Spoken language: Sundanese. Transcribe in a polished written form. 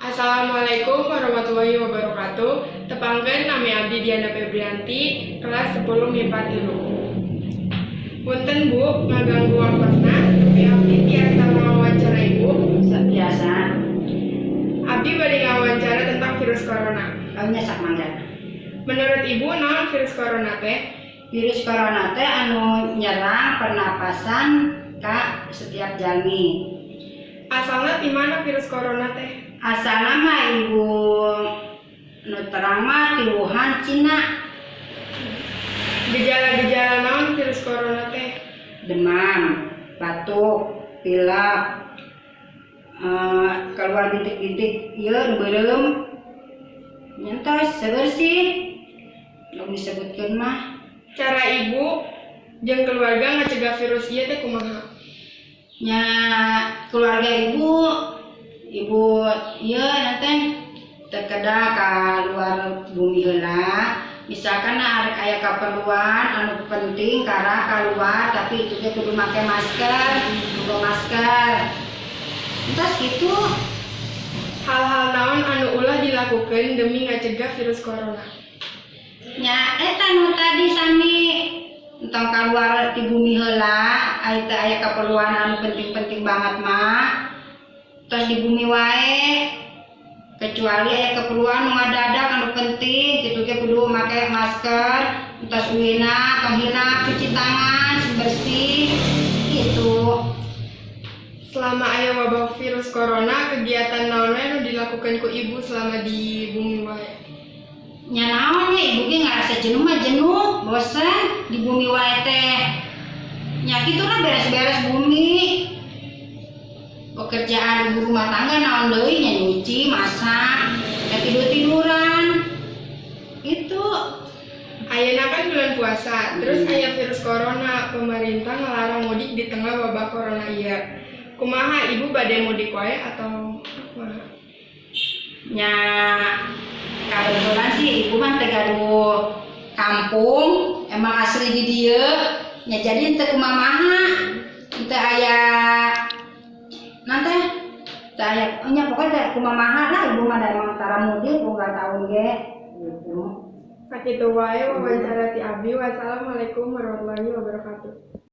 Assalamualaikum warahmatullahi wabarakatuh. Tepangkeun, nami abdi Diana Febrianti, kelas 10 MIPA 3. Punten, Bu, ngaganggu waktosna, tapi abdi tiasa ngawawancara Ibu? Biasa. Abdi bade ngawawancara tentang virus corona. Oh nya, sok mangga. Menurut Ibu, naon virus corona teh? Virus corona teh anu nyerang pernapasan ka setiap jalmi. Asalna ti mana virus corona teh? Asalna mah Ibu nu terang mah ti Wuhan, Cina. Gejala-gejala naon virus corona teh? Demam, batuk, pilek, keluar bintik-bintik ieu nu beureum. Nya entos seueur sih. Nu disebutkeun mah. Cara Ibu jeung keluarga ngacegah virus ieu teh kumaha? Nya keluarga Ibu, Ibu ieu nanti teu kedah ka luar bumi heula. Misalkan arek aya keperluan anu penting karena keluar, tapi itu teh kudu make masker, kudu masker. Entos gitu. Hal-hal naon anu ulah dilakukan demi ngacegah virus corona? Nya eta nu tadi sami, entong keluar ti bumi heula, aya teu aya keperluan anu penting-penting banget mah. Tos di bumi wae. Kecuali aya keperluan nu ngadadak anu penting kitu ge kudu make masker, entos uihna, tong hilap cuci tangan sing bersih gitu. Selama aya wabah virus corona, kegiatan naon wae anu dilakukan ku Ibu selama di bumi wae? Nya naon nya, Ibu ge ngarasa jenuh mah jenuh, bosen di bumi wae teh. Nya kitu lah, beres-beres bumi. Pekerjaan ibu rumah tangga naon deui nya, nyuci, masak, ya tidur-tiduran. Itu. Ayeuna kan bulan puasa, terus aya virus corona, pemerintah ngelarang mudik di tengah wabah corona ieu. Kumaha, Ibu bade mudik wae atau kumaha? Nya kebetulan sih Ibu mah teu gaduh kampung, emang asli di dieu. Nya jadi teu kumamaha. Teu aya nanti teu aya nya, pokoknya teu kumamaha lah, Ibu mah da emang tara mudik unggal tahun ge gitu. Sakitu wae wawancara ti abdi. Wassalamualaikum warahmatullahi wabarakatuh.